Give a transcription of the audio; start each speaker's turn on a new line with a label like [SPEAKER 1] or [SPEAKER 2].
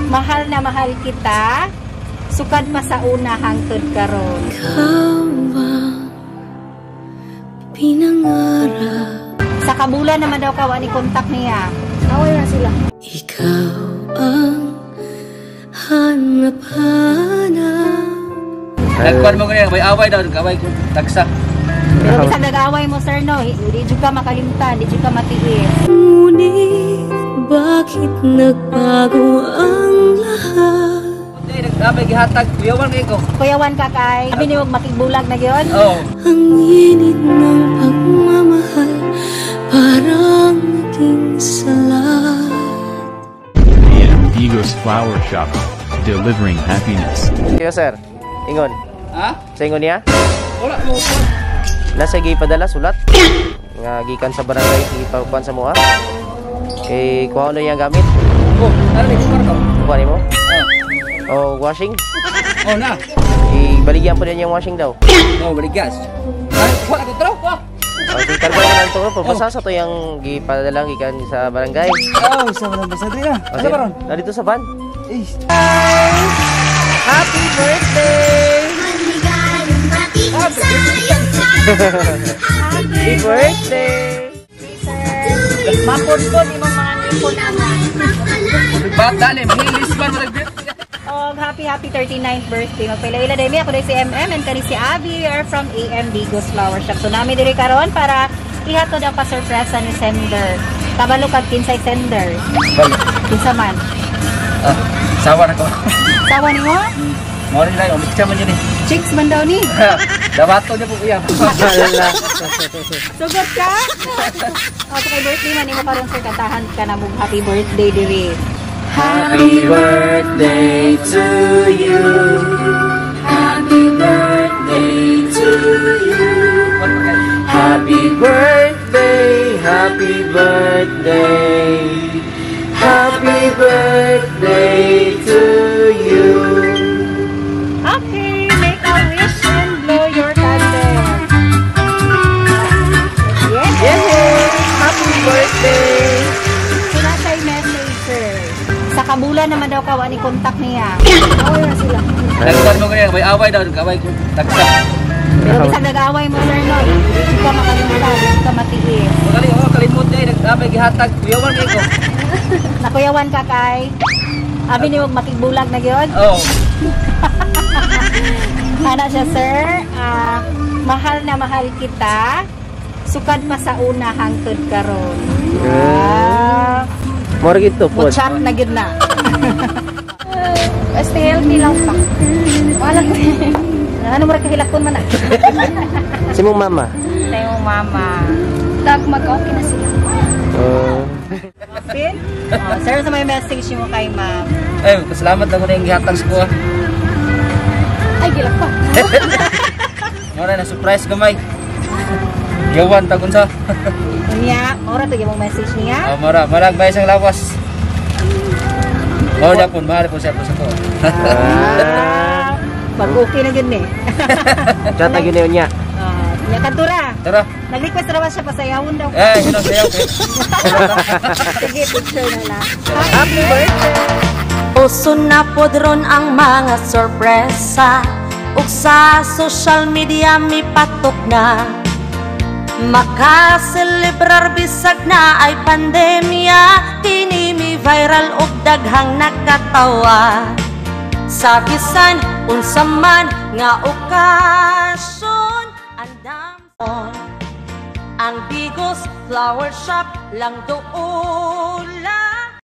[SPEAKER 1] Mahal na mahal kita. Sukad pa sa una hangtod karon.
[SPEAKER 2] Ikaw ang pinangarap.
[SPEAKER 1] Sa kabula naman daw ka, wa ni contact niya.
[SPEAKER 3] Away na sila.
[SPEAKER 2] Ikaw ang hanap-hanap.
[SPEAKER 4] Nagkuhan mo ganyan, may away daw, nag-away ko, tagsa.
[SPEAKER 1] Pero bisan nag-away mo, sir, no, di jud ka makalimtan, di jud ka matiis.
[SPEAKER 2] Ngunit bakit nagbago ang lahat?
[SPEAKER 4] Hindi, nag-away gihatag, kuyawan kayo ko.
[SPEAKER 1] Kuyawan ka kay, abi nimo makigbulag na gyud.
[SPEAKER 4] Oo.
[SPEAKER 2] Ang init ng pagmamahal, parang naging salat.
[SPEAKER 5] AM Digos Flower Shop, delivering happiness.
[SPEAKER 6] Kayo, sir, ingon.
[SPEAKER 4] Ha?
[SPEAKER 6] Sa ingon niya?
[SPEAKER 4] Wala mo.
[SPEAKER 6] Nasa gipadala sulat nga gikan sa barangay gipakuan sa mua. Eh kuha na iyang gamit.
[SPEAKER 4] Oh, ano ni kuha ko?
[SPEAKER 6] Kuha nimo?
[SPEAKER 4] Oh.
[SPEAKER 6] O washing?
[SPEAKER 4] Oh na.
[SPEAKER 6] Ibaligyan po din yung washing daw.
[SPEAKER 4] Oh, baligas. Ay, kuha ko tro. Kuha.
[SPEAKER 6] O sige, kargo na lang to. Pabasa sa to yung gipadala gikan sa barangay.
[SPEAKER 4] Oh, sa walang basa diri na.
[SPEAKER 6] O,
[SPEAKER 4] Ano
[SPEAKER 6] sige,
[SPEAKER 4] ba ron?
[SPEAKER 6] Nandito sa van.
[SPEAKER 4] Eh,
[SPEAKER 6] Happy birthday! Happy birthday!
[SPEAKER 1] Sir, mapudpod imong mga ngipon ana.
[SPEAKER 4] Bata ni, mahilis man mo nag
[SPEAKER 1] Og happy happy 39th birthday. Magpaila-ila dahil mi ako dahil si MM and kani si Abby. We are from AM Digos Flower Shop. So nami diri karon para ihatod ang pasurpresa ni sender. Kabalo kag kinsay sender.
[SPEAKER 4] Balik.
[SPEAKER 1] Kinsa man?
[SPEAKER 4] Ah, sawa na ko.
[SPEAKER 1] Sawa nimo?
[SPEAKER 4] Mo rin lang, umit man yun eh.
[SPEAKER 1] Chicks man daw ni.
[SPEAKER 4] Dawato niya po kuya.
[SPEAKER 6] Hala.
[SPEAKER 1] Sugot ka? O, so kay birthday man nimo karon, sir, kantahan ka na mo happy birthday diri.
[SPEAKER 6] Happy birthday to you. Happy birthday to you. Happy birthday, happy birthday. Happy birthday to you.
[SPEAKER 1] Okay, make a wish and blow your candle. Yeah.
[SPEAKER 6] Yay! Happy birthday!
[SPEAKER 1] So nasa yung message, sir. Sa kabula naman daw ka, wa ni contact niya.
[SPEAKER 3] Away na sila.
[SPEAKER 4] Nagkuhan mo ganyan, may away daw, nag-away ko, tagsa.
[SPEAKER 1] Pero bisan nag-away mo, sir, no, di ka makalimutan, di ka matiis.
[SPEAKER 4] Magaling, oh, kalimot niya, nag-away gihatag, kuyawan kayo ko.
[SPEAKER 1] Nakuyawan ka kay, abi nimo makigbulag na gyud.
[SPEAKER 4] Oh,
[SPEAKER 1] Ana siya, sir. Ah, mahal na mahal kita. Sukad pa sa una hangtod karon. Ah,
[SPEAKER 6] Mora gito po.
[SPEAKER 1] mo-chat na gyud na.
[SPEAKER 3] Basta healthy lang pa. Wala ko.
[SPEAKER 1] Ano mo ra kahilakon man na?
[SPEAKER 6] Si mong mama.
[SPEAKER 1] Sa imong mama.
[SPEAKER 3] Tag mag-okay na sila.
[SPEAKER 6] Oh.
[SPEAKER 1] Pin? Oh, sir, sa may message mo kay ma'am.
[SPEAKER 4] Ay, pasalamat lang ko na yung gihatag sa kuha.
[SPEAKER 3] Ay, gilak pa.
[SPEAKER 4] Mora na surprise gamay. Yawan tagun sa.
[SPEAKER 1] Unya, ora to yung message niya.
[SPEAKER 4] Oh, mora, marag bay sang lawas. Oh, japon, mahal po siya po sa ko.
[SPEAKER 1] Ah, pag okay na gyud ni.
[SPEAKER 6] Chat na gyud niya.
[SPEAKER 1] Ah, nya kadtura.
[SPEAKER 4] Tara.
[SPEAKER 1] Nag-request ra ba siya pasayawon daw?
[SPEAKER 4] Eh, sino sayaw kay?
[SPEAKER 1] Sige, picture na lang.
[SPEAKER 6] Happy birthday!
[SPEAKER 7] Uso na pod ron ang mga sorpresa ug sa social media mipatok na. Makaselebrar bisag na ay pandemya. Kini mi viral ug daghang nakatawa. Sa bisan unsa man nga okasyon, andam ang Digos Flower Shop lang doon.